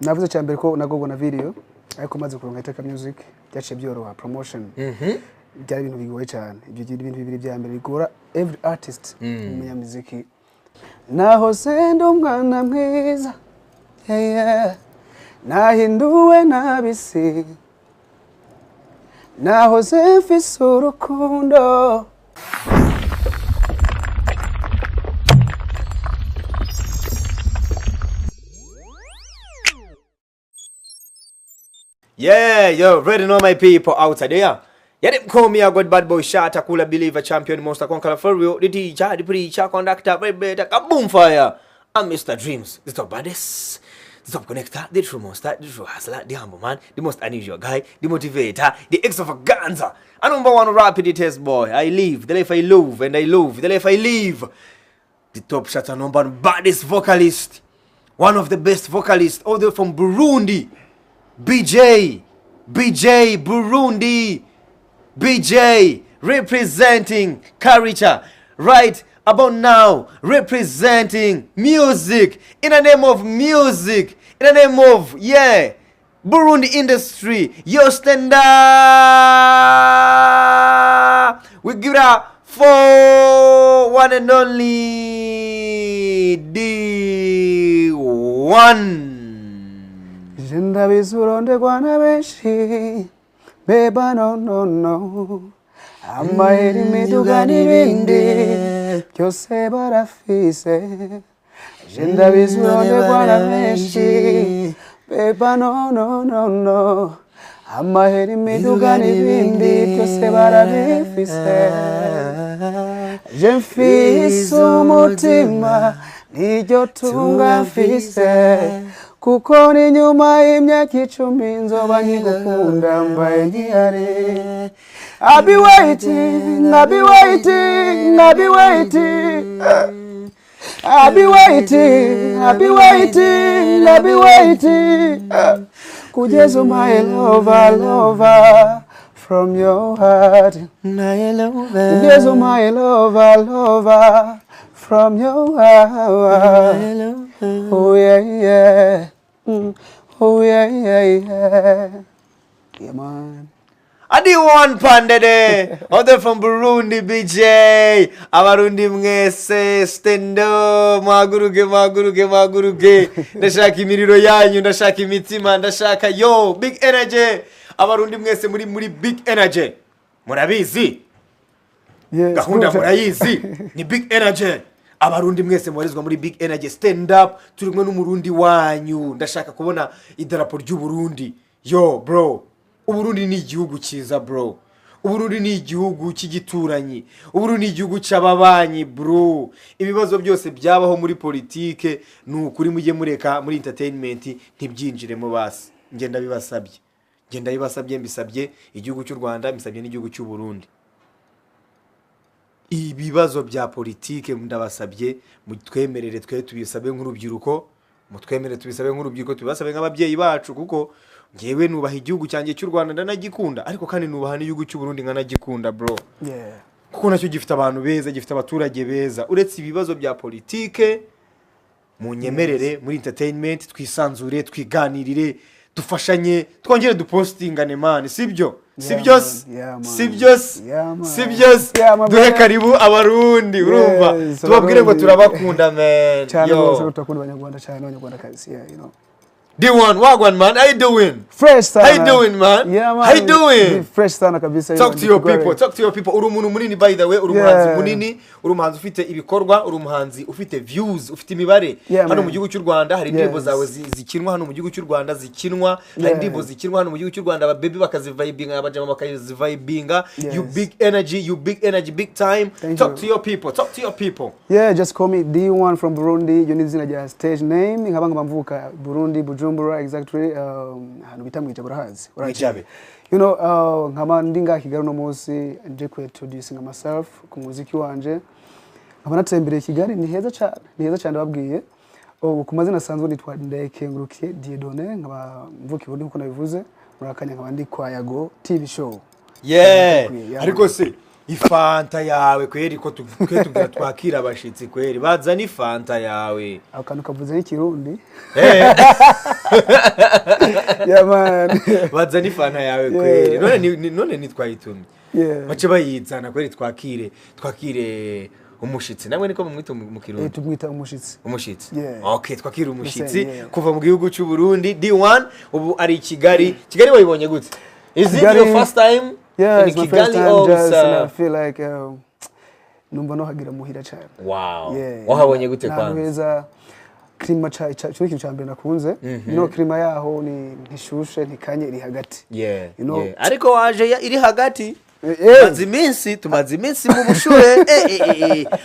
Navuze cya mbere ko nagogwa na video, ariko maze kuronka Iteka Music byaciye byoroha promotion. Byari ibintu bigoye cyane. Ibyo ibintu bibiri bya mbere bigora every artist umunyamuziki. Naho senda umwana mwiza, yeah. Nahinduwe nabisi, nahoze mfise urukundo. Yeah, you already know my people out there. Yeah, they call me a good bad boy shot, a cooler believer, champion, monster, conqueror for real, the teacher, the preacher, conductor, vibrator, kaboom fire. I'm Mr. Dreams, the top baddest, the top connector, the true monster, the true hustler, the humble man, the most unusual guy, the motivator, the extravaganza. A number one rapid test boy. I live the life I love, and I love the life I live. The top shotter, number one baddest vocalist, one of the best vocalists, all the way from Burundi. BJ, BJ Burundi, BJ representing Karicha right about now, representing music in the name of music, in the name of, yeah, Burundi industry. Yo, stand up. We give it up for one and only D1. Je ndabizi urondegwa na benshi, beba no no no, amahera imiduga n'ibindi byose barafise. Je ndabizi urondegwa na benshi, beba no no no no, amahera imiduga n'ibindi byose barabifise. Je mfise umutima niryo tunga mfise, kuko ni nyuma y'imyaka 10 nzoba nkigukunda mbaye nkihari. I'll be waiting, I'll be waiting, I'll be waiting. I'll be waiting, I'll be waiting, I'll be waiting. Kugeza my lover, lover from your heart. Kugeza my lover, lover from your heart. Oh yeah, yeah. Oh yeah, yeah, yeah. Yeah, man. D1 Pandede, other from Burundi, BJ. Abarundi mwese, stand up, muhaguruke, muhaguruke, muhaguruke. Ndashaka imiriro yanyu, ndashaka imitima, ndashaka yo, big energy. Abarundi mwese muri big energy. Murabizi? Yes, gahunda murayizi ni big energy. Abarundi mwese mubarizwa muri big energy, stand up. Turi kumwe n'umurundi wanyu. Ndashaka kubona idarapo ry'u Burundi. Yo bro, Uburundi ni igihugu cyiza bro. Uburundi ni igihugu cy'igituranyi. Uburundi ni igihugu cy'ababanyi bro. Ibibazo byose byabaho muri politike ni ukuri mujye mureka muri entertainment ntibyinjiremo basi. Ngenda bibasabye. Ngenda bibasabye, mbisabye igihugu cy'u Rwanda, mbisabye n'igihugu cy'u Burundi. Ibibazo bya politike ndabasabye mutwemerere twe tubisabe nk'urubyiruko, mutwemerere tubisabe nk'urubyiruko, tubisabe nk'ababyeyi bacu, kuko ngewe nubaha igihugu cyanjye cy'u Rwanda ndanagikunda, ariko kandi nubaha n'igihugu cy'u Burundi nkanagikunda bro. Yeah. Kuko nacyo gifite abantu beza, gifite abaturage beza. Uretse ibibazo bya politike, munyemerere muri entertainment twisanzure, twiganirire, dufashanye, twongere dupostingane man, sibyo? Sibyo? Sibyo? Sibyo? Duhe karibu abarundi, urumva tubabwire ngo turabakunda man. Cyane rwose turakunda abanyarwanda cyane, abanyarwandakazi, yeah, you know. D1, wagwan man, how you doing? Fresh sana. How you doing man? Yeah man. How you doing? Fresh sana kabisa. Talk to your people, talk to your people. Uri umuntu munini by the way, uri umuhanzi munini, uri umuhanzi ufite ibikorwa, uri umuhanzi ufite views, ufite imibare. Hano mu gihugu cy'u Rwanda hari indirimbo zawe zikinwa, hano mu gihugu cy'u Rwanda zikinwa, hari indirimbo zikinwa hano mu gihugu cy'u Rwanda, aba baby bakazivibinga, abajama bakazivibinga. You big energy, you big energy, big time. Talk to your people, talk to your people. Yeah, just call me D1 from Burundi. You need zina rya stage name, nkaba mvuka Burundi, Bujumbura exactly, ahantu bita Mwijabe urahazi. Mwijabe. You know, nkaba ndi ngaha Kigali uno munsi nje ku introducing myself ku muziki wanje. Nkaba natembereye Kigali, ni heza cyane, ni heza cyane babwiye. Ubu ku mazina asanzwe nitwa Ndayikengurukiye Dieudonné, nkaba mvuka i Burundi nkuko nabivuze, muri akanya nkaba ndi kwa Yago TV show. Yeah. Ariko se Ifanta yawe kweri, ko twe tugira twakira abashitsi kweri, bazana ifanta yawe. Ako kantu kavuze nk'ikirundi. Eh, Yeah man. Bazana ifanta yawe kweri. None none nitwayitumye? Bace bayizana kweri, twakire umushitsi. Namwe niko mumwita mu Kirundi? Tumwita umushitsi. Umushitsi. Yeah. Okay, twakire umushitsi Yeah. kuva mu gihugu cy'u Burundi, D1, ubu ari i Kigali. Kigali wayibonye gute? Is it your first time Yeah, in it's my first Kigali time or just it's, and I feel like numva nohagira muhira cyane. Wow. Yeah. Wahabonye gute Ni ahantu kwanza? heza, climat ca ico kintu ca mbere nakunze. No climat yaho ni ntishushe, ntikanye, iri hagati. Ariko waje iri hagati. Tumaze iminsi mu bushuhe.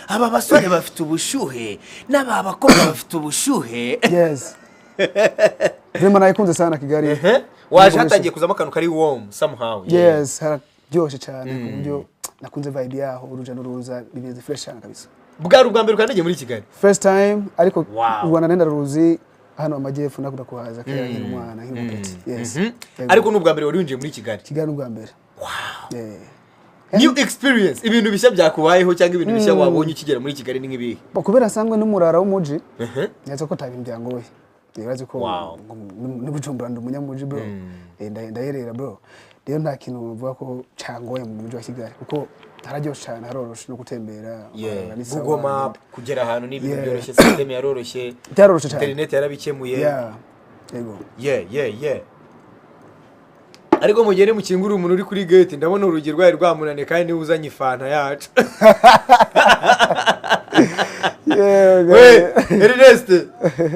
Aba basore bafite ubushuhe n'aba bakobwa bafite ubushuhe. Yes. Vraiment nayikunze sana Kigali. Ehe. Waje hatangiye kuzamo akantu kari warm somehow. Yes, hararyoshe cyane ku buryo nakunze vibe yaho, uruja n'uruza, bimeze fresh cyane kabisa. Bwari ubwa mbere ukandagiye muri Kigali? First time, ariko u Rwanda nenda ruzi hano amajyepfo, nakunda kuhaza kera nkiri umwana, nkiri umupeti. Yes. Yego. Ariko ni ubwa mbere wari winjiye muri Kigali? Kigali ni ubwa mbere. Yeah. New experience, ibintu bishya byakubayeho cyangwa ibintu bishya wabonye ukigera muri Kigali ni nk'ibihe? Bo kubera nsanzwe n'umurara w'umuji, nzi ko ata bintu byangoye. Urazi ko ni Bujumbura, ndi umunyamuji bro. Ndaherera bro. Rero nta kintu mvuga ko cangoye mu mujyi wa Kigali kuko hararyoshe cyane, haroroshe no gutembera. Ni sawa. Google Map, kugera ahantu ni ibintu byoroshye, system yaroroshye. Byaroroshe cyane. Internet yarabikemuye. Yeah. Yego. Yeah, ariko mugende mukingure umuntu uri kuri gate, ndabona urugi rwayo rwamunaniye kandi niwe uzanye ifanta yacu. We Ernest,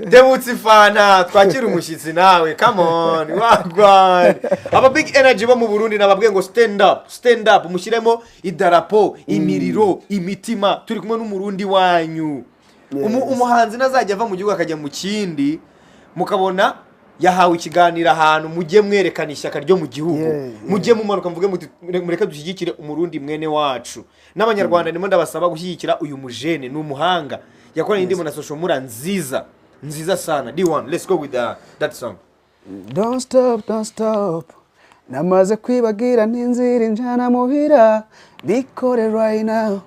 debutse ifanta, twakire umushyitsi nawe. Come on, wagwan aba big energy bo mu Burundi, nababwiye ngo stand up, stand up, mushyiremo idarapo, imiriro, imitima. Turi kumwe n'Umurundi wanyu. Umuhanzi nazajya ava mu gihugu akajya mu kindi, mukabona yahawe ikiganiro ahantu, mujye mwerekana ishyaka ryo mu gihugu. Mujye mumanuka mvuge muti mureke dushyigikire Umurundi mwene wacu. N'Abanyarwanda ndimo ndabasaba gushyigikira uyu mujene, ni umuhanga, yakoranye indirimbo na Social Mura nziza nziza sana. D1, let's go with that song. Don't stop, don't stop. Namaze kwibagira n'inzira injana muhira. Bikore right now.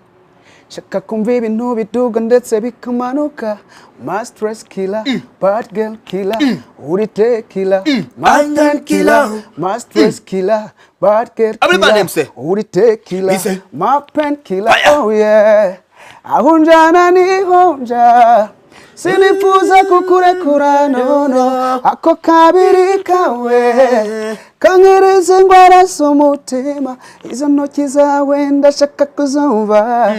Shaka kumva ibintu biduga ndetse bikamanuka. My stress killer, bad girl killer, uri killer, my Bad pain killer, killer. My stress killer, bad girl Everybody killer, say. uri killer, Listen. My pain killer, Fire. oh yeah. Aho njana niho nja. Sinifuza kukurekura, no no. Ako kabiri kawe kankereza ingwara z'umutima. Izo ntoki zawe ndashaka kuzumva.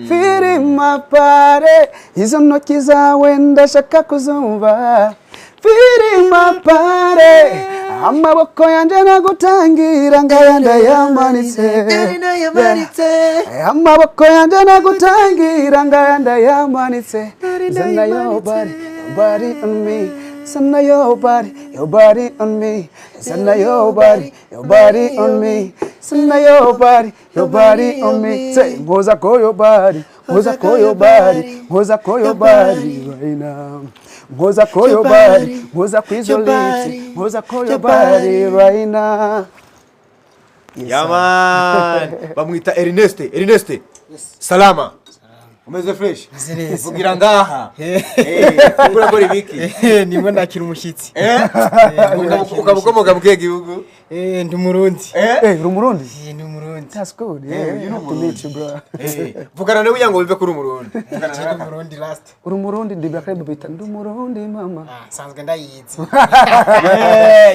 Filima pare. Izo ntoki zawe ndashaka kuzumva. Filima pare. Amaboko yanjye nagutangira ngaya ndayamanitse. Yeah. Amaboko yanjye nagutangira ngaya ndayamanitse. Zana your body, your body on me. Zana your body, your body on me. Zana your body, your body on me. Zana your body, your body on me. Say, nkoza ko your body, nkoza ko your body, nkoza ko your body right now. Nkoza ko your body, nkoza kwizo lips, nkoza ko your body right now. Yes, sir. Yeah man, bamwita Ernest. Ernest, salama, umeze fresh? Meze neza. Vugira ngaha. Urakora ibiki? Nibwo ndakira umushyitsi. Ukaba ukomoka mu kihe gihugu? Ndi Umurundi. Eh, uri Umurundi? Ndi Umurundi. That's good. Yeah, You know happy to meet you, bro. Vugana nawe kugira ngo wumve ko uri Umurundi. Vugana Ndi nawe. Umurundi last. Uri Umurundi, ndi Black bita ndi Umurundi mama. Ah, nsanzwe ndayizi.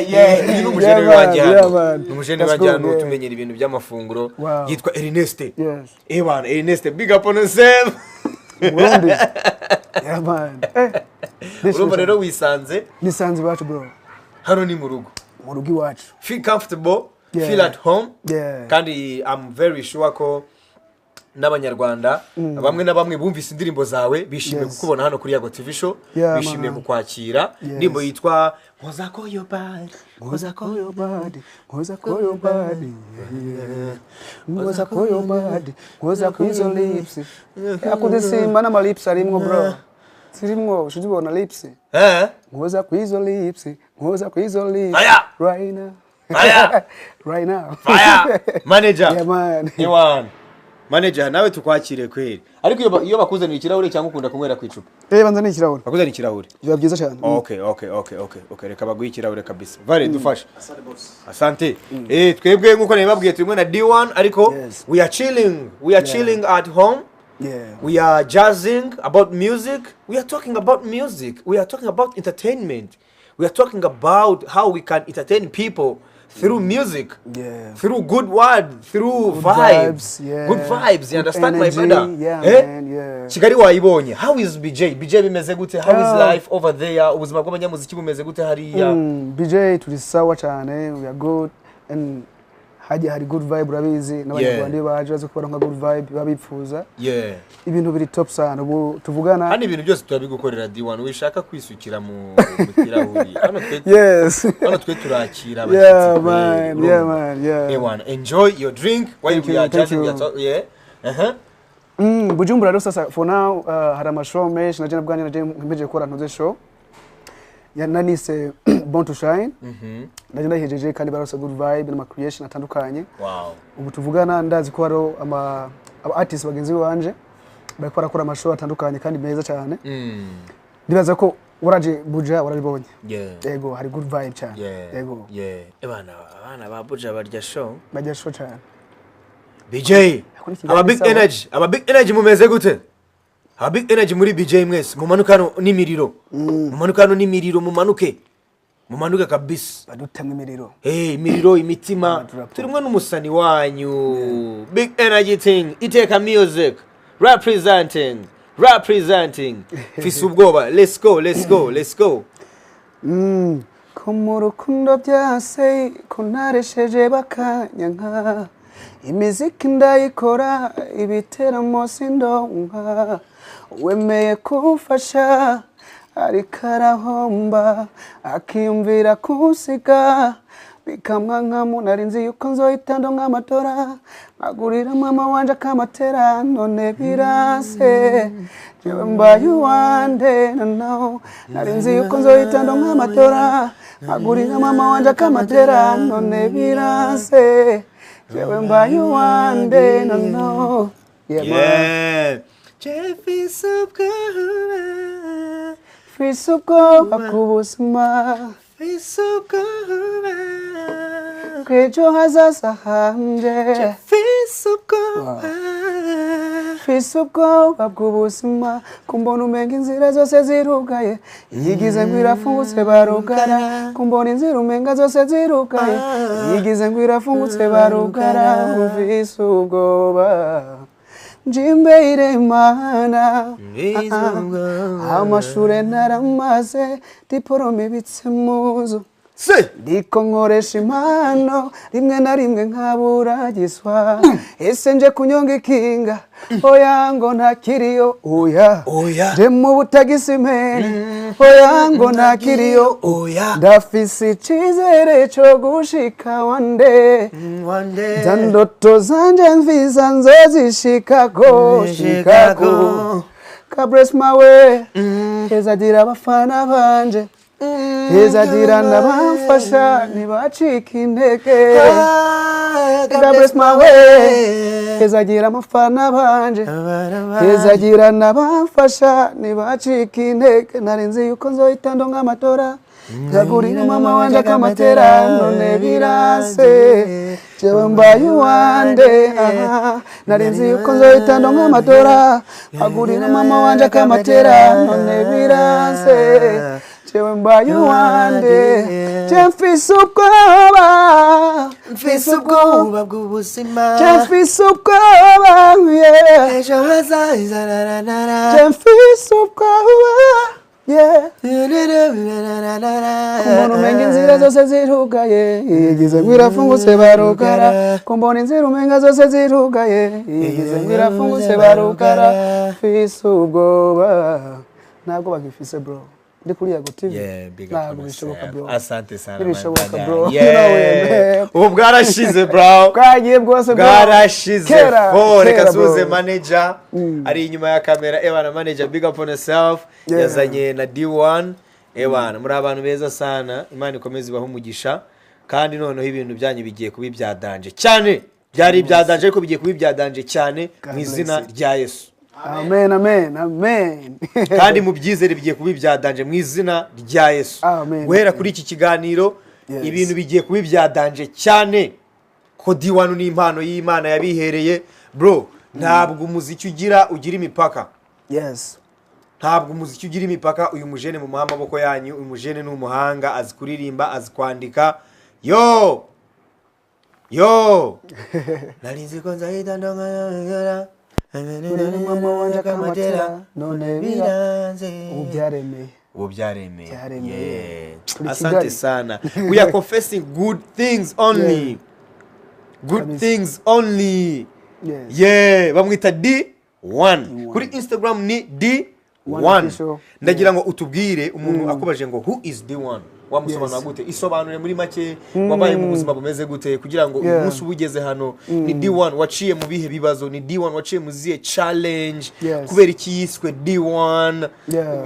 Yeah. Uyu ni umujene Yeah, man, wanjye yeah, hano. man. Ni umujene That's wanjye good, hano yeah. utumenyera ibintu by'amafunguro. Wow. Yitwa Ernest. Yes. Bana, Ernest, big up on yourself. Umurundi. Yeah man. Urumva rero wisanze Nisanze iwacu bro. hano ni mu rugo. Mu rugo iwacu. Feel comfortable, feel at home. Kandi I'm very sure ko n'Abanyarwanda bamwe na bamwe bumvise indirimbo zawe bishimiye kukubona hano kuri Yago TV Show, bishimiye man. kukwakira. Indirimbo yitwa Nkoza ko your body. Nkoza ko your body, nkoza ko your body, yeah. Nkoza ko your body, nkoza ku izo lips. Akuzisimba n'ama lips arimwo bro. Zirimwo, ushizibona lips. Nkoza ku izo lips, nkoza ku izo lips. Fire! Right now. Fire! Right now. Fire! Manager. Yeah man. Ewan. Manager, nawe tukwakire kweli. Ariko iyo bakuzaniye ikirahure cyangwa ukunda kunywera ku icupa? Banza ni ikirahure. Bakuzaniye ikirahure. Biba byiza cyane. Okay, reka baguhe ikirahure kabisa. Vale, dufashe. Asante. Twebwe nkuko nabibabwiye, turi kumwe na D1, ariko we are chilling, we are chilling at home. We are jazzing about music. We are talking about music. We are talking about entertainment. We are talking about how we can entertain people through music, through good word, through Good vibes. vibes, yeah. Good vibes, you Good understand, my energy, brother? Yeah, Eh? man, yeah. Kigali wayibonye. How is BJ? BJ bimeze gute? How is life over there? Ubuzima bw'abanyamuziki bumeze gute hariya? BJ turi sawa cyane, we are good and hajya hari good vibe, urabizi, n'abanyarwanda iyo baje bazi ko baronka good vibe baba bipfuza. Ibintu biri top sana ubu tuvugana. Hano ibintu byose turabigukorera, D1, wishaka kwisukira mu kirahuri. Hano twe hano twe turakira abashyitsi kweli, urumva? Man, yeah. Ewana, enjoy your drink while Thank we you, are thank chatting. We are you. yeah. Bujumbura rero sasa for now, hari amashow menshi naje nabwanjye naje nkomeje gukora, ntuze show ya nanise Born to Shine. Naje ndayihejeje kandi barose good vibe n'ama creation atandukanye. Ubu tuvugana ndazi ko hariho aba artists bagenzi banje bariko barakora amashow atandukanye kandi meza cyane. Ndibaza ko waraje Buja warabibonye. Yego, hari good vibe cyane. Yego. Yeah. Abana, abana ba Buja barya show. Bajya show cyane. BJ. Ako ni Kigali. Aba big Sawa. energy, aba big energy mumeze gute? Aba big energy muri BJ mwese, mumanuke hano n'imiriro. Mumanuke hano n'imiriro, mumanuke. Mumanuke kabisa. Badutemwe imiriro. Hey, imiriro, imitima. Amadarapo. Turi kumwe n'umusani wanyu. Big energy thing, Iteka Music. Representing, representing. Fise ubwoba. Let's go, let's go, let's go. Ko mu rukundo byase ko naresheje bakanyanka, imiziki ndayikora, ibiteramo sindonka, wemeye kumfasha ariko arahomba, akiyumvira kunsiga bikamwankamu. Nari nzi yuko nzohita ndonka amatora, nkagurira mama wanje akamatera, none birase, jewe mbaye uwande no. Nari nzi yuko nzohita ndonka amatora, nkagurira mama wanje akamatera, none birase, jewe mbaye uwande no. Yeah, man. Yeah. Jeff ubwoba. Fise ubwoba ku buzima. Fise ubwoba. Kw'ejo hazaza hanje. Fise ubwoba. Fise ubwoba bw'ubuzima, kumbona umenga inzira zose zirugaye, yigize ngo irafungutse barugara, kumbona inzira umenga zose zirugaye, yigize ngo irafungutse barugara. Mfise ubwoba njimbeire Imana. Mfise ubwoba. Amashure naramaze, diporome ibitse mu nzu. Se. Ndiko nkoresha impano, rimwe na rimwe nkaburagiswa. Ese nje kunyonga ikinga? Oya, ngo ntakiriyo, oya. Oya. Nje mu butagisimeni? Oya, ngo ntakiriyo. Oya. Ndafise icizere co gushika one day. One day. Za ndoto zanje mvisa nzozishikako, shikako. God bless my way, hezagira abafana banje, hezagira n'abamfasha ntibacike intege. God bless my way, hezagira abafana banje, hezagira n'abamfasha ntibacike intege. Nari nzi yuko nzohita ndonka amatora, nkagurira mama wanje akamatera, none birase, jewe mbaye uwande. Aha, nari nzi yuko nzohita ndonka amatora, nkagurira mama wanje akamatera, none birase, jewe mbaye uwande. Je mfise ubwoba. Mfise ubwoba bw'ubuzima. Je mfise ubwoba, yeah. Ejo hazaza rararara. Je mfise ubwoba, yeah. Kumbona umenga inzira zose zirugaye, yigize ngo irafungutse barugara, kumbona inzira umenga zose zirugaye, yigize ngo irafungutse barugara. Mfise ubwoba, ntabwo bagifise, bro. Ndi kuri Yago TV. Yeah, big up Ntabwo on bishoboka, yourself. bro. Asante sana, my Ntibishoboka, brother. bro. You know it, man. Ubu bwarashize, bro. Bwagiye bwose, bro. Bwarashize. Kera, Fo, reka kera, suze bro. manager ari inyuma ya kamera. Ebana manager, big up on yourself. Yazanye na D1. Ebana, muri abantu beza sana. Imana ikomeze ibahe umugisha, kandi noneho ibintu byanyu bigiye kuba ibya danger cyane. Byari ibya danger, ariko bigiye kuba ibya danger cyane God mu izina bless you. rya Yesu. Amen, amen, amen. Kandi mubyizere, bigiye kuba ibya danger mu izina rya Yesu. Amen. Guhera kuri iki kiganiro, ibintu bigiye kuba ibya danger cyane, ko D1 ni impano y'Imana yabihereye. Bro, ntabwo umuziki ugira imipaka. Ntabwo umuziki ugira imipaka. Uyu mujene mumuha amaboko yanyu. Uyu mujene ni umuhanga, azi kuririmba, azi kwandika. Yo yo, nari nzi ko nzahita ndongera. Mama wanje akamatera, none biranze. Ubu byaremeye. Ubu byaremeye. Byaremeye. Yeah. Turi Asante Kigali. sana. We are confessing good things only, good Kabisa. things only. Yeah, bamwita D1. Kuri Instagram ni D1. One official. Ndagira ngo utubwire, umuntu akubaje ngo "Who is D1?", wamusobanura gute? Isobanure muri make, wabaye mu buzima bumeze gute kugira ngo uyu munsi uba ugeze hano? Ni D1 waciye mu bihe bibazo? Ni D1 waciye mu zihe challenge? Kubera iki yiswe D1?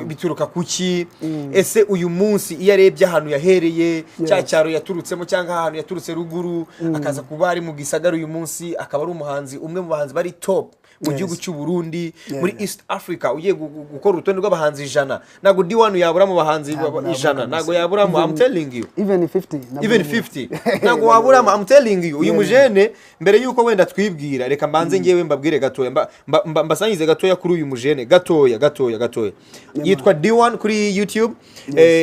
Bituruka kuki? Ese uyu munsi iyo arebye ahantu yahereye, cya cyaro yaturutsemo cyangwa ahantu yaturutse ruguru, akaza kuba ari mu gisagara uyu munsi, akaba ari umuhanzi, umwe mu bahanzi bari top mu gihugu cy'u Burundi, muri East Africa, ugiye gukora urutonde rw'abahanzi 100, ntabwo D1 yabura mu bahanzi Ntabwo nabura 100. kabisa. Ntabwo yaburamo, I'm telling you. Even 50 nabwo Even nabura. 50 ntabwo waburamo, I'm telling you. Uyu mujene, mbere yuko wenda twibwira, reka mbanze ngewe mbabwire gatoya, mbasangize gatoya kuri uyu mujene, gatoya gatoya gatoya. Yitwa D1 kuri YouTube.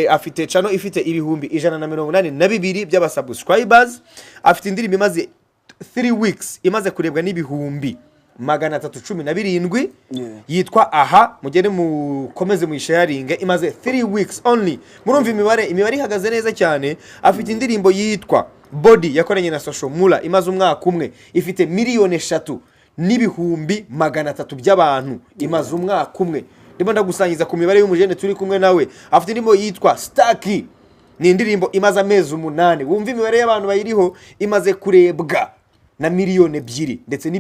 Afite channel ifite 182,000 by'abasubscribers. Afite indirimbo imaze 3 weeks imaze kurebwa n'317,000, yitwa "Aha". Mugende mukomeze muyisharinge. Imaze 3 weeks only. Murumva imibare, imibare ihagaze neza cyane. Afite indirimbo yitwa "Body" yakoranye na Social Mula, imaze umwaka umwe, ifite 3,300,000 by'abantu, imaze umwaka umwe. Ndimo ndagusangiza ku mibare y'umujene turi kumwe nawe. Afite indirimbo yitwa "Staki", ni indirimbo imaze amezi 8. Wumva imibare y'abantu bayiriho, imaze kurebwa na 2,200,000 ndetse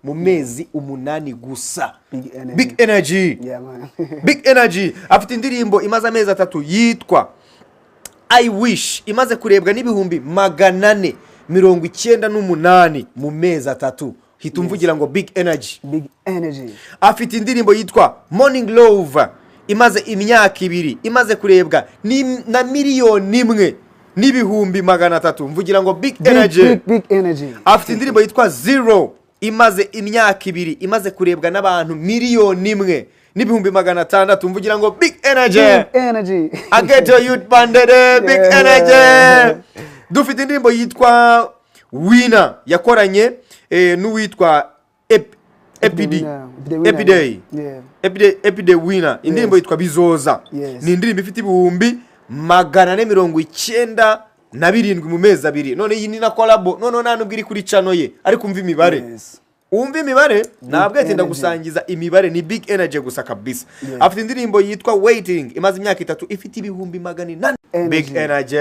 mu mezi 8 gusa. Big energy. Big energy. Yeah, man. Big energy. Afite indirimbo imaze amezi 3 yitwa "I Wish", imaze kurebwa n'498,000 mu mezi 3. Hita umvugira ngo "Big energy". Big energy. Afite indirimbo yitwa "Morning Love", imaze imyaka 2, imaze kurebwa na 1,300,000. Mvugira ngo "Big Big, energy". big, big energy. Afite indirimbo yitwa "Zero", imaze imyaka 2, imaze kurebwa n'abantu 1,600,000. Mvugira ngo "Big energy". Big energy. Ageto youth bandere, big energy. Dufite indirimbo yitwa "Winner" yakoranye n'uwitwa Epidi. Winner. Epide Winner. Epiday. Epide, Epide Winner. Indirimbo yitwa "Bizoza". Ni indirimbo ifite 497,000 mu mezi 2. None iyi ni na collabo, none nta nubwo iri kuri channel ye, ariko umva imibare. Umva imibare, ntabwo ati energy. Ndagusangiza imibare, ni big energy gusa kabisa. Afite indirimbo yitwa "Waiting", imaze imyaka 3, ifite 800,000. Energy. Big energy.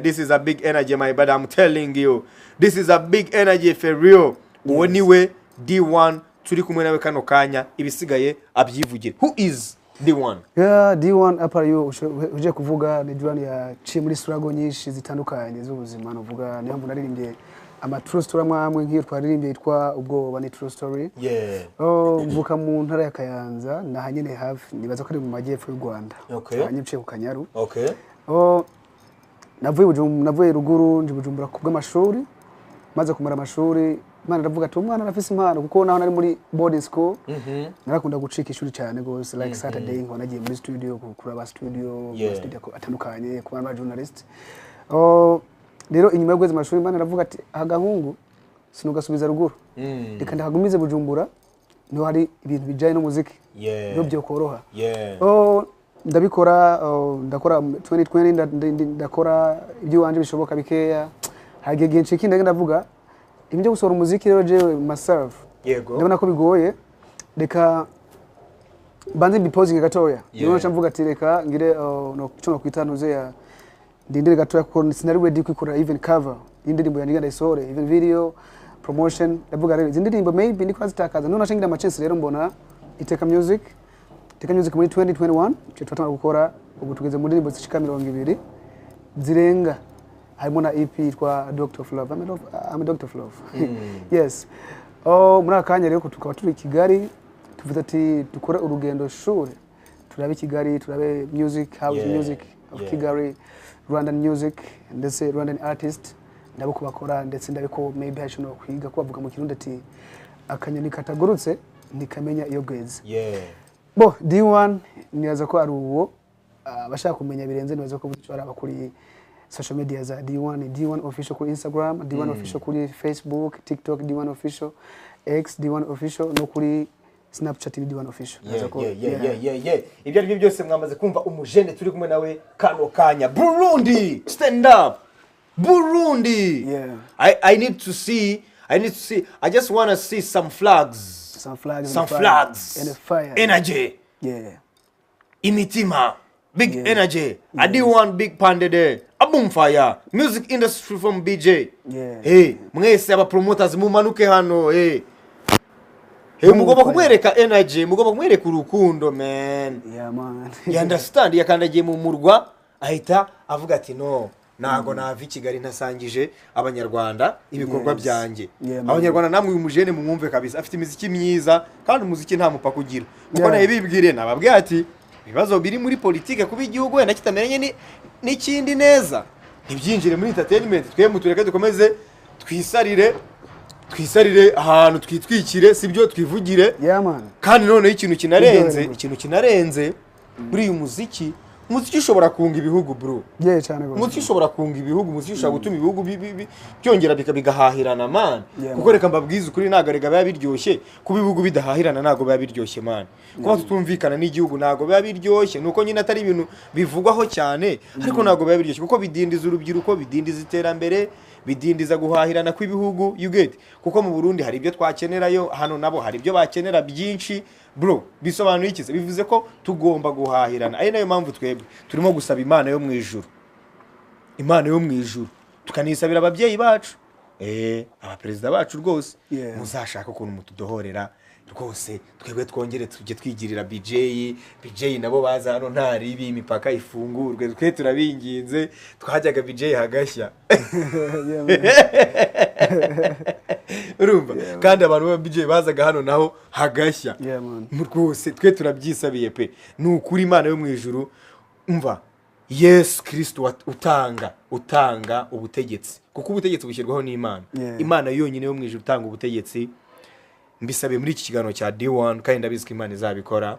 This is a big energy, my brother, I'm telling you, this is a big energy for real. Uwo niwe D1 turi kumwe nawe kano kanya. Ibisigaye abyivugire. Who is D1? Yeah, D1 apa yo uje kuvuga ni D1 yaciye muri struggle nyinshi zitandukanye z'ubuzima. Nuvuga niyo mpamvu naririmbye ama true story amwe amwe, nk'iyo twaririmbye yitwa "Ubwoba", ni true story. Oh, mvuka mu ntara ya Kayanza, naha nyene hafi, nibaza ko ari mu majyepfo y'u Rwanda. Aha nyine ku Kanyaru. Oh, navuye Bujumbura, navuye ruguru nje Bujumbura ku bw'amashuri. Maze kumara amashuri, Imana iravuga ati umwana arafise impano, kuko naho nari muri boarding school narakunda gucika ishuri cyane gose, like Saturday nkaba nagiye muri studio kuraba studio, studio atandukanye, kubana n'aba journalist. Oh, rero inyuma yo guheza amashuri, Imana iravuga ati agahungu sinugasubiza ruguru, reka ndakagumize Bujumbura, niho hari ibintu bijyanye n'umuziki, niho byokoroha. Oh, ndabikora. Oh, ndakora 2020, ndakora iby'iwanje bishoboka bikeya. Hari igihe ncika intege, ndavuga ibyo byo gusohora umuziki rero jewe myself ndabona ko bigoye, reka mbanze mbipozinge gatoya. Niyo nca mvuga ati reka ngire, oh, no cyo nokwita ntuze ya ndindire gatoya, kuko sinari ready kwikorera even cover y'indirimbo yanjye ndayisohore, even video promotion. Ndavuga rero izi ndirimbo maybe ndiko nazitakaza. None naca ngira ama chance rero, mbona Iteka Music. Iteka Music muri 2021 cyo twatangura gukora. Ubu tugeze mu ndirimbo zishika 20 zirenga. Harimo na EP yitwa Doctor of Love. I'm a Doctor of Love, yes. Oh, muri aka kanya rero tukaba turi i Kigali, tuvuze ati dukore urugendo shuri, turabe Kigali, turabe music, house music of Kigali, Rwandan music ndetse Rwandan artist, ndabe ko bakora, ndetse ndabe ko maybe hari ikintu kwiga, ko bavuga mu Kirundi ati akanyoni katagurutse ntikamenya iyo bweze. Bo D1 nibaza ko ari uwo. Abashaka kumenya birenze, nibaza ko araba kuri social media za D1, D1 Official kuri Instagram, D1 Official kuri Facebook, TikTok D1 Official, X D1 Official, no kuri Snapchat ni D1 Official. Nibaza ko- Yeah. Ibyo ari byo byose, mwamaze kumva umujene turi kumwe nawe kano kanya. Burundi, stand up, Burundi. I need to see, I just want to see some flags. Some flags some and fire. Flags And fire. Energy, imitima, big energy. I do want big pande there, a boom fire music industry from BJ. Hey, mwese aba promoters mumanuke hano. Hey, hey, mugomba fire. kumwereka energy, mugomba kumwereka urukundo, man. Yeah, man. You understand? Yakandagiye mu murwa ahita avuga ati no, ntago nava i Kigali ntasangije Abanyarwanda ibikorwa byanjye. Yeah, man. Abanyarwanda namwe, uyu mujene mumwumve kabisa, afite imiziki myiza kandi umuziki nta mupaka ugira, kuko nawe bibwire nababwiye ati ibibazo biri muri politike, kuba igihugu wenda kitamenye n'ikindi neza, ntibyinjire muri entertainment. Twe mutureke dukomeze twisarire, twisarire ahantu, twitwikire, sibyo, twivugire. Yeah, man. Kandi noneho ikintu kinarenze, Iryoherwa. ikintu kinarenze muri uyu muziki, umuziki ushobora kunga ibihugu, bro. Yeah, cyane rwose. Umuziki ushobora kunga ibihugu, umuziki ushobora gutuma ibihugu byongera bigahahirana, man. Yeah, Kuko man. reka mbabwize ukuri, ntabwo rega biba biryoshye kuba ibihugu bidahahirana, ntabwo biba biryoshye, man. Kuba tutumvikana n'igihugu ntabwo biba biryoshye, nuko nyine atari ibintu bivugwaho cyane, ariko ntabwo biba biryoshye kuko bidindiza urubyiruko, bidindiza iterambere, bidindiza guhahirana kw'ibihugu, you get? Kuko mu Burundi hari ibyo twakenerayo hano, nabo hari ibyo bakenera byinshi, bro. Bisobanuye iki se? Bivuze ko tugomba guhahirana, ari nayo mpamvu twebwe turimo gusaba Imana yo mu ijuru, Imana yo mu ijuru, tukanisabira ababyeyi bacu, abaperezida bacu rwose, muzashaka ukuntu mutudohorera rwose, twebwe twongere tujye twigirira BJ. BJ nabo baza hano, nta ribi, imipaka ifungurwe. Twe turabinginze, twajyaga BJ hagashya. Yeah, man. Urumva, kandi abantu ba BJ bazaga hano naho hagashya. Yeah, man. Rwose twe turabyisabiye pe, ni ukuri. Imana yo mu ijuru, umva, Yesu Kirisito utanga ubutegetsi, kuko ubutegetsi bushyirwaho n'Imana. Imana yonyine yo mu ijuru utanga ubutegetsi, mbisabiye muri iki kiganiro cya D1, kandi ndabizi ko Imana izabikora.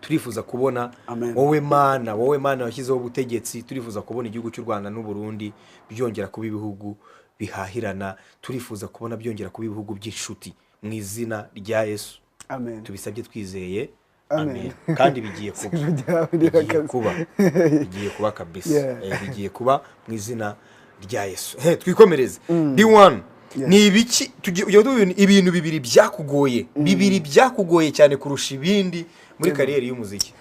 Turifuza kubona, Amen. wowe Mana, wowe Mana washyizeho ubutegetsi, turifuza kubona igihugu cy'u Rwanda n'u Burundi byongera kuba ibihugu bihahirana, turifuza kubona byongera kuba ibihugu by'inshuti, mu izina rya Yesu. Amen. Tubisabye twizeye. Amen. Amen. Kandi bigiye kuba. Ijwi ryawe Bigiye rirakaze. kuba, bigiye kuba kabisa. Bigiye kuba mu izina rya Yesu. He, twikomereze. D1, ni ibiki ugiye kuduha ibintu bibiri byakugoye, bibiri byakugoye cyane kurusha ibindi muri kariyeri y'umuziki?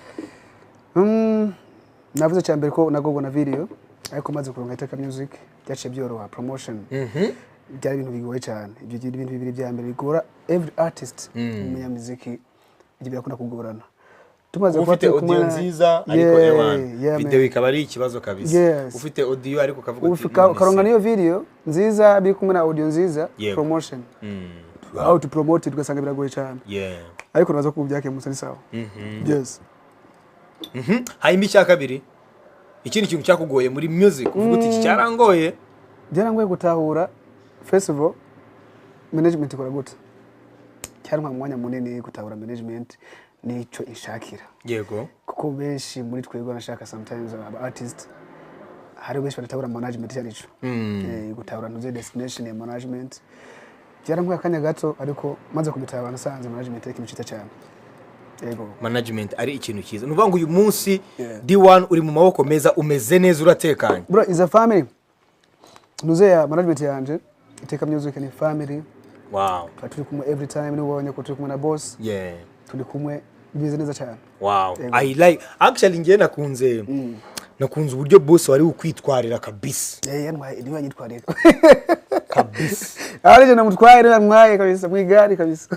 Navuze cya mbere ko nagogwa na video, ariko maze kuronka Iteka Music byaciye byoroha. Promotion byari ibintu bigoye cyane. Ibyo ibintu bibiri bya mbere bigora every artist, umunyamuziki, ibyo birakunda kugorana. Tumaze Uba kuba ufite turi kumwe audio nziza, ariko ewan, yeah, video man. ikaba ari ikibazo kabisa. Ufite audio ariko ukavuga uti none ukaronka se. niyo video nziza biri kumwe na audio nziza, promotion, how to promote it, ugasanga biragoye cyane. Ariko naza ko byakemutse, ni sawa, yes. Hanyuma icya kabiri, ikindi kintu cyakugoye muri music uvuga uti iki cyarangoye? Byarangoye gutahura festival management ikora gute. Cyantwaye umwanya munini gutahura management n'icyo ishakira, kuko benshi muri twebwe banashaka, sometimes aba artist, hari benshi badatahura management icyo aricyo. Gutahura ntuze destination ya management byarantwaye akanya gato, ariko maze kubitahura nasanze management ari ikintu cyiza cyane, yego. Management ari ikintu cyiza, ni ukuvuga ngo uyu munsi D1 uri mu maboko meza, umeze neza, uratekanye. Bro, is a family. Ntuze ya management yanje, Iteka Music ni family. Tuba turi kumwe every time, niba ubonye ko turi kumwe na boss, turi kumwe, bimeze neza cyane. Yego. I like, actually ngiye nakunze uburyo boss wari ukwitwarira kabisa. Yantwaye, niwe yanyitwariye. Kabisa. Arije namutwaye namwaye kabisa mwigari kabisa.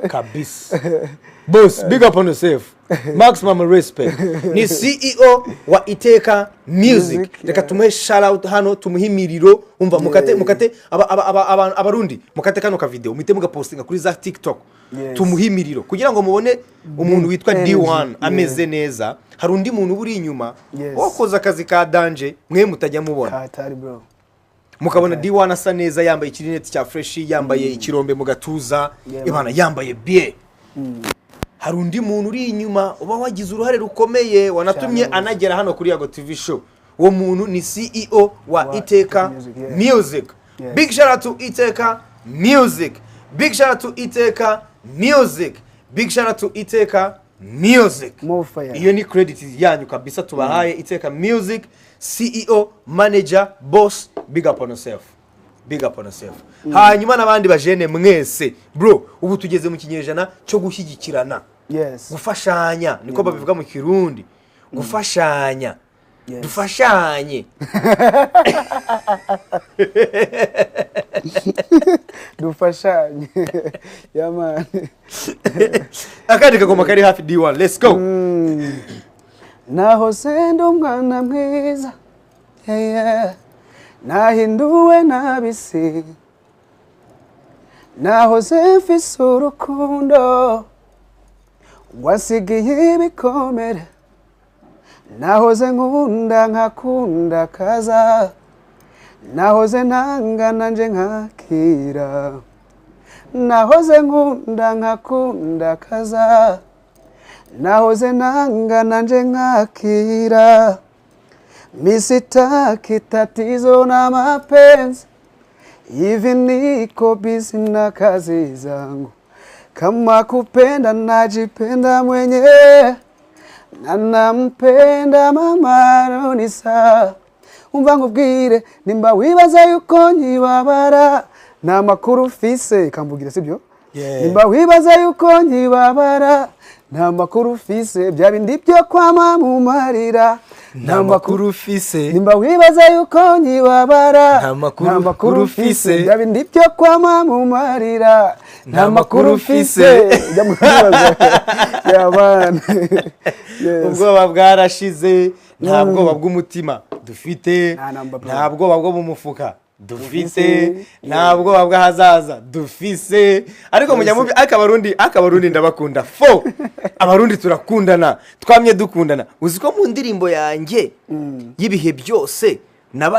Kabisa. Boss, big up on yourself. Maximum respect. Ni CEO wa Iteka Music. Music, Reka yeah. tumuhe shout out hano, tumuhe imiriro. Umva mukate Yeah. mukate abarundi mukate kano ka video muhite mugapostinga kuri za TikTok. Yes. Tumuhe imiriro kugira ngo mubone umuntu witwa energy, D1 yeah. ameze neza. Hari undi muntu uri inyuma Yes. wakoze akazi ka danger mwe mutajya mubona. Katari bro. Mukabona D1 asa neza, yambaye ikirineti cya fresh, yambaye ikirombe mu gatuza, Yeah, ibana yambaye bien. Hari undi muntu uri inyuma uba wagize uruhare rukomeye wanatumye Cyane. anagera hano kuri Yago TV show. Uwo muntu ni CEO wa Wa Iteka Music, yeah. Music. Yes. Big shout out to Iteka Music. Big shout out to Iteka Music. Big shout out to Iteka Music. More fire. Iyo ni credit yanyu kabisa tubahaye. Iteka Music, CEO, manager, boss, big up on yourself. Big up on yourself. Hanyuma n'abandi bajene mwese, bro, ubu tugeze mu kinyejana cyo gushyigikirana, Yes. gufashanya, niko babivuga mu Kirundi, gufashanya. Yes. Dufashanye. Dufashanye. Yeah man. Akandi kagoma kari hafi, D1, let's go. Naho senda umwana mwiza, yeah, yeah. Nahinduwe nabisi, nahoze mfise urukundo wasigiye ibikomere, nahoze nkunda nkakunda kaza, nahoze nanga nanje nkakira, nahoze nkunda nkakunda kaza, nahoze nanga nanje nkakira. Misitaki tatizo na mapenzi, hivi niko busy na kazi zangu, kama kupenda najipenda mwenyewe na nampenda mama Nonisa. Umva nkubwire, nimba wibaza yuko nkibabara, nta makuru ufise. Kamvugira sibyo? Yeah. Nimba wibaza yuko nkibabara, nta makuru ufise, bya bindi byo kwama mu marira, Nta makuru ufise. Nimba wibaza yuko nkibabara, Nta makuru ufise. bya bindi byo kwama mu marira, Nta makuru ufise. Jya mubibaza yabana. Yes. Ubwoba bwarashize, nta bwoba bw'umutima dufite, Nta namba, bro. nta bwoba bwo mu mufuka dufite, Dufise. nta bwoba bw'ahazaza dufise. Ariko mujya mubi, ariko Abarundi, ariko Abarundi ndabakunda fo. Abarundi turakundana, twamye dukundana. Uzi ko mu ndirimbo yanjye y'ibihe byose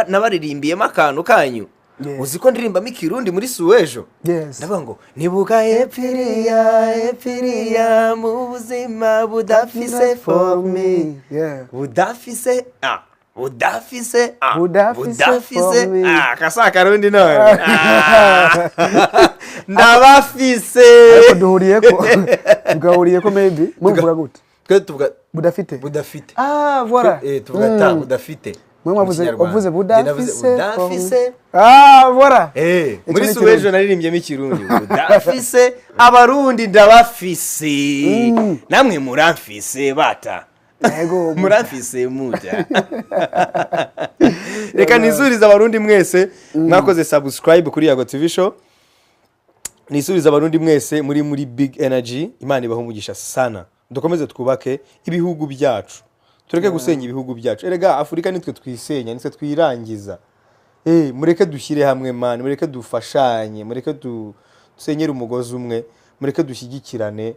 nabaririmbiyemo akantu kanyu? Yes. Uzi ko ndirimbamo Ikirundi muri Suwejo? Yes. Ndavuga ngo nibuka epfiriya epfiriya mu buzima budafise forme. Yeah. Budafise a budafise a Budafise budafise forme. a kasa Karundi none. Ah. Ndabafise. Ariko duhuriyeko, tugahuriyeko maybe muvuga gute? Twe tuvuga Budafite. Budafite. Ah, voilà. Eh, tuvuga ta budafite. Mwe Mu mwavuze, Kinyarwanda. wavuze Njye navuze budafise. budafise. Ah, voilà. Eh, Icyo muri ni Suwejo Ikirundi. naririmbyemo Ikirundi. Budafise, Abarundi ndabafise. Namwe muramfise bata. Yego. Muramfise muta. Reka nizurize Abarundi mwese mwakoze subscribe kuri Yago TV show. Nisurize Abarundi mwese muri Big Energy. Imana ibahe umugisha sana. Dukomeze twubake ibihugu byacu. Tureke gusenya ibihugu byacu. Erega Afurika nitwe twisenya, nitwe twirangiza. Eh, mureke dushyire hamwe man, mureke dufashanye, mureke dusenyere umugozi umwe, mureke dushyigikirane.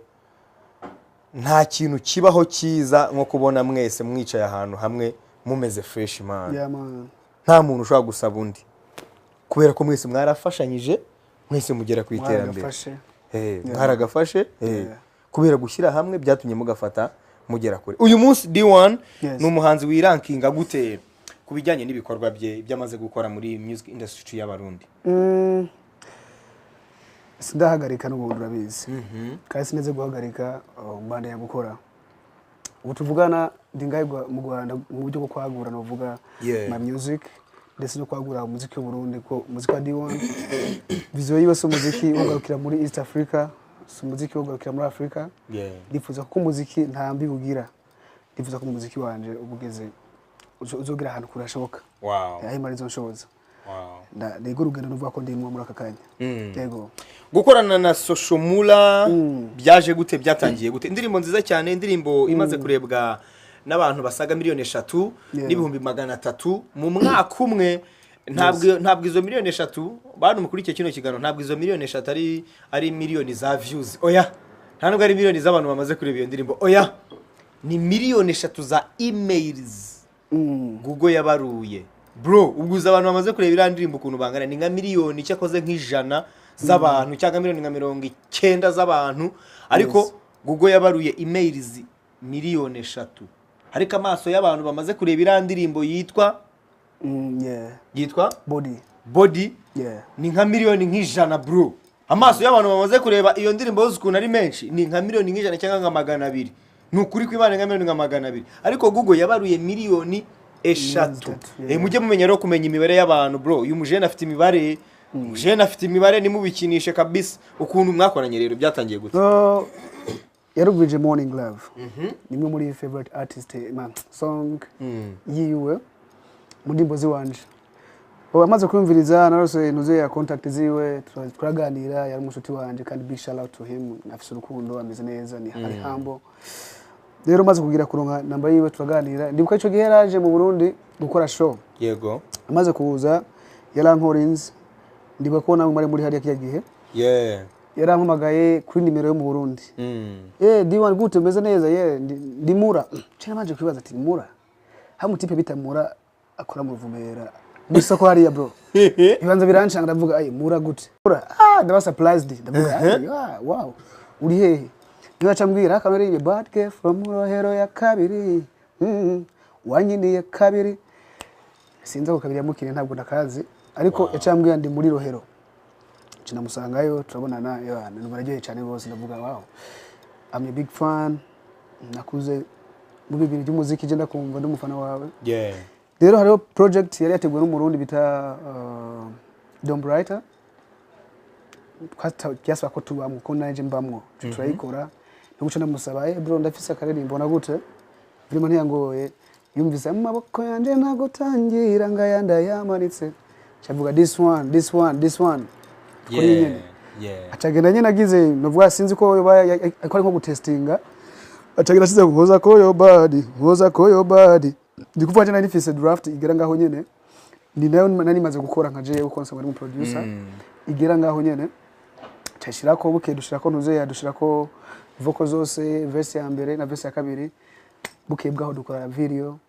Nta kintu kibaho cyiza nko kubona mwese mwicaye ahantu hamwe mumeze fresh man. Yeah, man. Nta muntu ushobora gusaba undi, kubera ko mwese mwarafashanyije, mwese mugera ku iterambere. Mwaragafashe. Eh, mwaragafashe. Yeah. Kubera gushyira hamwe byatumye mugafata mugera kure. Uyu munsi D1 Yes. ni umuhanzi wirankinga gute ku bijyanye n'ibikorwa bye, ibyo amaze gukora muri music industry y'Abarundi? Sindahagarika n'ubundi urabizi, kandi sineze guhagarika, mbandanya gukora. Ubu tuvugana ndi ngahe mu Rwanda mu buryo bwo kwagura novuga Yeah. my music, ndetse no kwagura umuziki w'u Burundi, ko umuziki wa D1 vision yiwe si umuziki wogarukira muri East Africa, si umuziki wogarukira muri Africa. Yeah. Ndifuza ko umuziki nta mbi ugira, ndifuza ko umuziki wanje uba ugeze uzogera ahantu kure hashoboka. Wow. Aho Imana izonshoboza. Nigo urugendo nuvuga ko ndimwo muri aka kanya. Yego. Gukorana na Social Mula byaje gute, byatangiye gute? Indirimbo nziza cyane, indirimbo imaze kurebwa n'abantu basaga 3 300,000 mu mwaka umwe. Ntabwo izo 3 miliyoni bantu mukurikiye kino kiganiro, ntabwo izo 3 miliyoni ari miliyoni za views, oya. Nta nubwo ari miliyoni z'abantu bamaze kureba iyo ndirimbo, oya. Ni 3 miliyoni za emails Google yabaruye, bro. Ubwo uzi abantu bamaze kureba iriya ndirimbo ukuntu bangana? Ni nka miliyoni cyakoze nk'ijana z'abantu cyangwa miliyoni nka 90 z'abantu, ariko Google yabaruye emails 3 miliyoni, ariko amaso y'abantu bamaze kureba iriya ndirimbo yitwa yitwa Body. Body. Yeah. Ni nka miliyoni nk'ijana, bro. Amaso y'abantu bamaze kureba iyo ndirimbo yose ukuntu ari menshi, ni nka miliyoni nk'ijana cyangwa nka 200. Ni ukuri kw'Imana, nka miliyoni nka 200, ariko Google yabaruye 3 miliyoni. 3, yeah. Mujye mumenya rero kumenya imibare y'abantu, bro. Uyu mujene afite imibare, umujene afite imibare, nimubikinishe kabisa. Ukuntu mwakoranye rero byatangiye gute? So yarumvije Morning Love, ni imwe muri favorite artist man song yiwe mu ndirimbo ziwanje. Ubu amaze kumviriza, narose ntuze ya contact ziwe, turaganira. Yari umushuti wanje kandi big shout out to him, afise urukundo, ameze neza, ni ari humble. Rero maze kugira kuronka namba yiwe, turaganira. Ndibuka ico gihe yaraje mu Burundi gukora show. Amaze kuza yarankorinze, ndibuka ko namwe muri hariya kiya gihe. Yarampamagaye kuri nimero yo mu Burundi. "D1, gute, umeze neza?" "Yeah, ndi Mura." Cyane manje kwibaza ati Mura, hamwe type bita Mura akora mu Ruvumera gusa ko hariya, bro. Ibibanza biranshanga, ndavuga: "Ay, Mura gute?" Mura, ah, ndaba surprised, ndavuga: "Ay, ah, wow, uri hehe?" Niba acambwira akantu bad girl from Rohero ya kabiri, wanyiniye kabiri, sinzi ako kabiri yamukiriye, ntabwo ndakazi, ariko yacambwira ndi muri Rohero. Namusangayo, turabonana, yohana numva araryoheye cyane rwose. Ndavuga: "Wow, I'm a big fan, nakuze mu bintu by'umuziki, je ndakumva, ndi umufana wawe." Rero hariho project yari yateguwe n'Umurundi bita Dom Brighter, byasaba ko tubamwo, ko nanje mbamwo, turayikora. Niguca ndamusaba: "Eh bro, ndafise akaririmbo na gute?" Vraiment ntiyangoye, yumvise amaboko yanje ntagutangira ngaya ndayamanitse, cavuga: "This one, this one, this one." Kuri nyene acagenda nyene agize, novuga sinzi ko yoba ariko ari nko gutestinga, acagenda asize nkoza ko yo body, nkoza ko yo body. Ndi kuvuga nari nifise draft igera ngaho nyene, ni nayo nari maze gukora nka jewe kuko nsanzwe ari mu producer, igera ngaho nyene cashirako buke, dushirako ntuze, dushirako vocal zose, verse ya mbere na verse ya kabiri. Buke bwaho dukora video.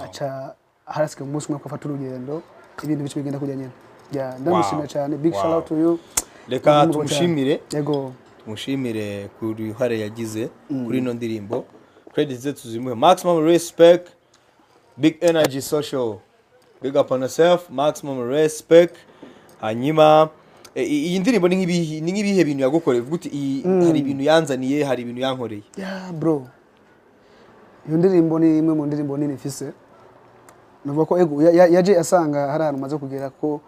Aca harasigaye umunsi umwe ko afata urugendo, ibintu bice bigenda kujya nyene. Yeah, ndamushimira cyane, big shout out to you. Reka Ndamukunda cyane. tumushimire. Yego. Tumushimire ku ruhare yagize kuri ino ndirimbo. Credit ze tuzimuhe, maximum respect. Big energy social, big up on yourself, maximum respect. Hanyuma iyi ndirimbo ni nk'ibihe bintu yagukoreye, uvuga uti iyi hari ibintu yanzaniye, hari ibintu yankoreye? Yeah bro, iyo ndirimbo ni imwe mu ndirimbo nini mfise. Nuvuga ko ego yaje asanga hari ahantu maze kugera, ko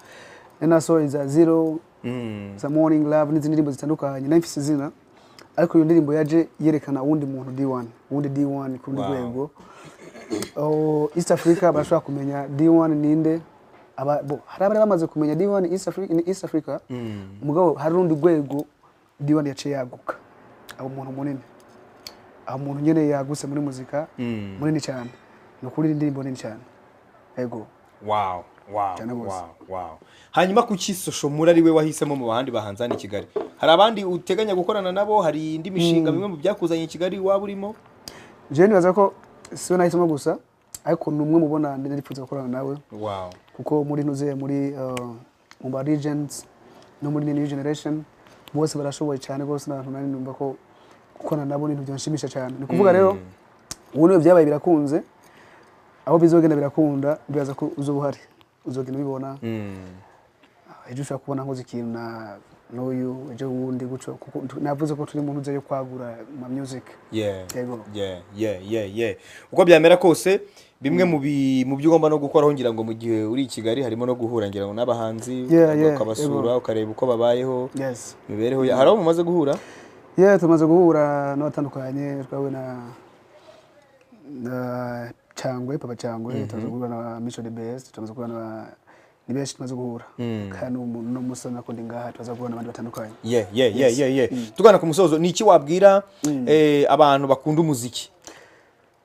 nasohoye za Zero, za Morning Love n'izindi ndirimbo zitandukanye, nari mfise izina, ariko iyo ndirimbo yaje yerekana uwundi muntu D1, uwundi D1 ku rundi rwego. Oh, East Africa barashobora kumenya D1 ninde. Aba bo hari abari bamaze kumenya D1 East Africa, in East Africa. Mugabo hari urundi rwego D1 yaciye yaguka, aba umuntu munini, aho umuntu nyene yagutse muri muzika, munini cyane. Ni ukuri indirimbo nini cyane, ego. Cyane gose. Wow. Hanyuma kuki Social Mula ari we wahisemo mu bandi bahanzi hano i Kigali? Hari abandi uteganya gukorana nabo? Hari indi mishinga, bimwe mu byakuzanye i Kigali waba urimo? Jewe nibaza ko siwe nahisemo gusa, ariko ni umwe mubona narifuza gukorana nawe, kuko muri ntuze muri mu ba legends no muri new generation bose barashoboye cyane rwose, n'abantu nari numva ko gukorana nabo ni ibintu byanshimisha cyane. Ni ukuvuga rero ubu niyo byabaye birakunze, aho bizogenda birakunda, bibaza ko uzoba uhari, uzogenda ubibona. Ejo ushobora kubona nkoze ikintu na n'uyu, ejo wundi gutyo, kuko navuze ko turi mu ntuze yo kwagura ma music. Yego. Yeah. Uko byamera kose, bimwe mu byo ugomba no gukoraho, ngira ngo mu gihe uri i Kigali, harimo no guhura, ngira ngo n'abahanzi, ukabasura, ukareba uko babayeho, imibereho hari abo mumaze guhura? Yeah, tumaze guhura n'abatandukanye. Twahuye na Cyangwe, Papa Cyangwe, tumaze guhura na Mico the Best, tumaze guhura na Ni benshi tumaze guhura, kandi no musi nako ndi ngaha, tubaza guhura n'abandi batandukanye. Yeah. Tugana ku musozo, ni iki wabwira abantu bakunda umuziki?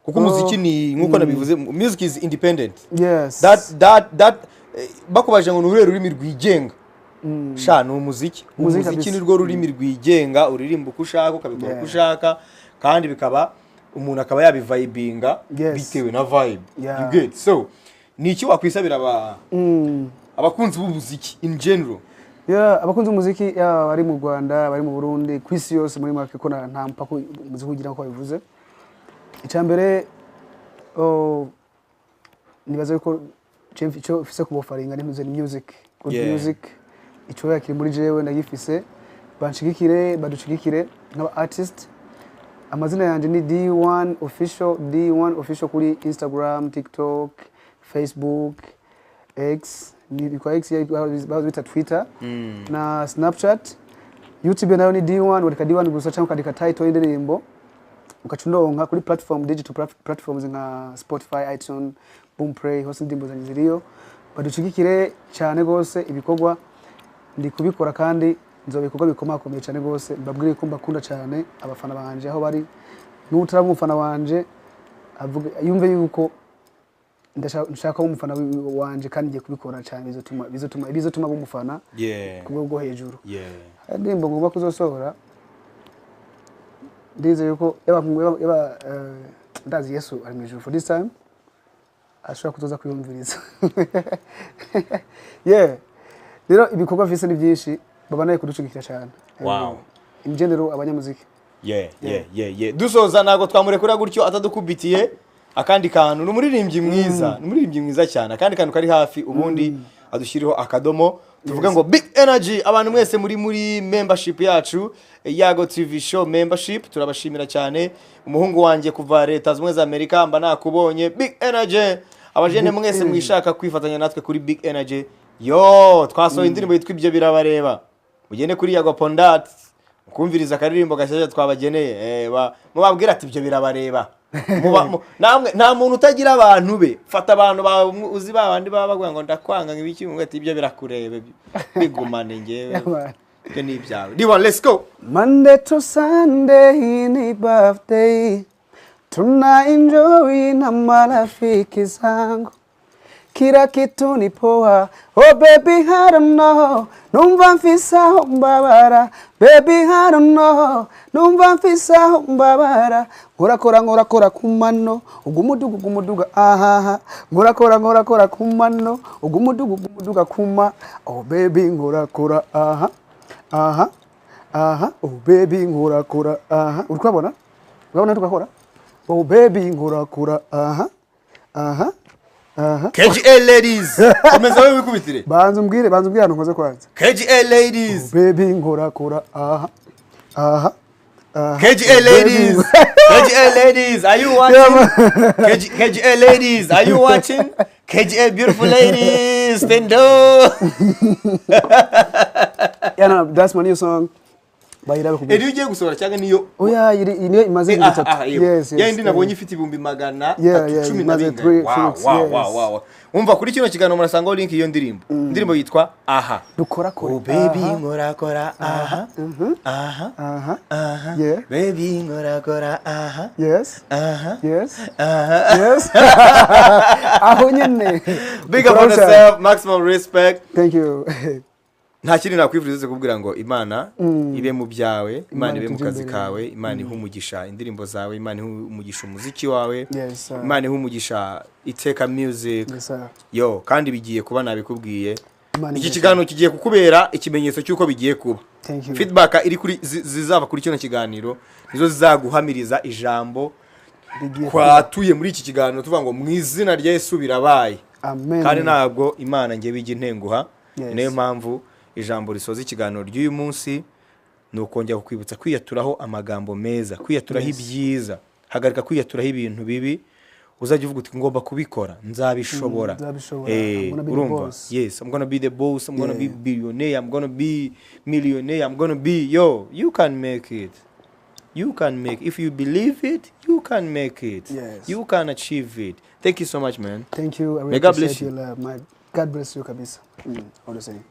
Kuko umuziki ni nkuko nabivuze, music is independent. That bakubaje ngo ni uruhe rurimi rwigenga, sha ni umuziki. Umuziki Umuziki kabisa. ni rwo rurimi rwigenga, uririmba uko ushaka, ukabikora uko ushaka, kandi bikaba umuntu akaba yabivibinga bitewe na vibe. You get? So ni iki wakwisabira abakunzi b'umuziki in general? Yeah, abakunzi b'umuziki, yaba abari mu Rwanda, abari mu Burundi, ku isi yose muri make, ko nta mupaka umuziki ugira nkuko babivuze. Icya mbere, oh, nibaza yuko icyo mfise kubofaringa ni music, good music. Ico yakiri muri jewe ndagifise, banshigikire, badushigikire nk'aba artist. Amazina yanjye ni D1 Official, D1 Official kuri Instagram, TikTok, Facebook, X, ni kwa X bahoze bita Twitter, na Snapchat. YouTube nayo ni D1, wandika D1 gusa cyangwa ukandika title y'indirimbo ugaca undonka kuri platform, digital platforms nka Spotify, iTunes, Boomplay, hose indirimbo zanjye ziriyo. Badushigikire cyane rwose, ibikorwa ndi kubikora kandi nzoba ibikorwa bikomakomeye cyane rwose. Mbabwire ko mbakunda cyane, abafana banje aho bari, n'utaraba umufana wanje avuge yumve yuko ndashaka kuba umufana wanje, kandi ngiye kubikora cyane, bizotuma aba umufana ku rwego rwo hejuru. Hari indirimbo ngomba kuzosohora, ndizeye yuko yaba ndazi Yesu ari mu ijuru for this time ashobora kuzoza kuyumviriza. Yeah, rero ibikorwa mfise ni byinshi, baba naye kudushigikira cyane. In general, abanyamuziki. Yeah. Dusoza, ntabwo twamurekura gutyo atadukubitiye akandi kantu. Ni umuririmbyi mwiza, ni umuririmbyi mwiza cyane. Akandi kantu kari hafi, ubundi adushyiriho akadomo, tuvuge ngo big energy. Abantu mwese muri membership yacu, Yago TV Show membership, turabashimira cyane. Umuhungu wanjye kuva Leta Zunze Ubumwe za Amerika, mba nakubonye, big energy. Abajene Big mwese energy. mwishaka kwifatanya natwe kuri big energy, yo twasohoye indirimbo yitwa Ibyo Birabareba. Mugende kuri Yago Pondat kumviriza akaririmbo gashyashya twabageneye. Mubabwira ati ibyo birabareba. Namwe nta muntu utagira abantu be. Fata abantu bawe uzi, ba bandi baba bavuga ngo ndakwanga nk'ibiki, ngo ati ibyo birakureba, bigumane, ngewe ibyo ni ibyawe. D1, let's go. Monday to Sunday ni birthday, tuna enjoy na marafiki zangu, kila kitu ni poa. Oh baby, I don't know, numva mfise aho mbabara. Baby, I don't know, numva mfise aho mbabara. Nkorakora nkorakora ku mano, ugumuduga ugumuduga ahaha. Nkorakora nkorakora ku mano, ugumuduga ugumuduga kuma. Oh baby, nkorakora aha aha aha. Oh baby, nkorakora aha. Uri kubabona? Urabona tugakora? Oh baby, nkorakora aha aha aha. KGA ladies, komeza wowe wikubitire. Banza umbwire ahantu nkoze kwanza. KGA ladies. Baby, nkorakora aha aha aha. KGA ladies, KGA ladies, are you watching? KG, KGA ladies, are you watching? KGA beautiful ladies, stand up. Yeah, no, that's my new song, bayirabe ku Eri ugiye gusohora cyangwa niyo? Oya, iri niyo imaze Eh, ibintu bitatu. ah, yego. Yes. Ya indi nabonye ifite ibihumbi magana Yeah, atatu cumi na imaze bingahe. three Wow, weeks, wow, yes. wow. Umva, kuri kino kiganiro murasangaho link y'iyo ndirimbo. Indirimbo yitwa Aha. Dukorakore. Oh baby, Aha. nkorakora aha aha aha aha. Baby, nkorakora aha aha aha. Yes, aho nyene. Big up on Dukora cyane. yourself, maximum respect. Thank you. Nta kindi nakwifuriza uretse kubwira ngo Imana ibe mu byawe, Imana Imana ibe mu itujye kazi imbere. kawe, Imana ihe umugisha indirimbo zawe, Imana ihe umugisha umuziki wawe, Yes, sir. Imana ihe umugisha Iteka Music. Yes, sir. Yo, kandi bigiye kuba, nabikubwiye. Imana Iki igiye. kiganiro kigiye kukubera ikimenyetso cy'uko bigiye kuba. Thank you. Feedback iri kuri zizava kuri kino kiganiro nizo zizaguhamiriza ijambo Bigiye. twatuye muri iki kiganiro, tuvuga ngo mu izina rya Yesu birabaye. Amen. Kandi ntabwo Imana ngewe ijya intenguha. Niyo mpamvu ijambo risoza ikiganiro ry'uyu munsi ni ukongera kukwibutsa kwiyaturaho amagambo meza, kwiyaturaho ibyiza. Hagarika kwiyaturaho ibintu bibi, uzajya uvuga uti ngomba kubikora, nzabishobora. Nzabishobora. Eh, I'm gonna be the urumva? boss. Yes, I'm gonna be the boss, I'm gonna be billionaire, I'm gonna be millionaire, I'm gonna be, yo, you can make it. You can make, if you believe it, you can make it. Yes. You can achieve it. Thank you so much, man. Thank you. I really May God bless appreciate your love, my God bless you kabisa. All the same.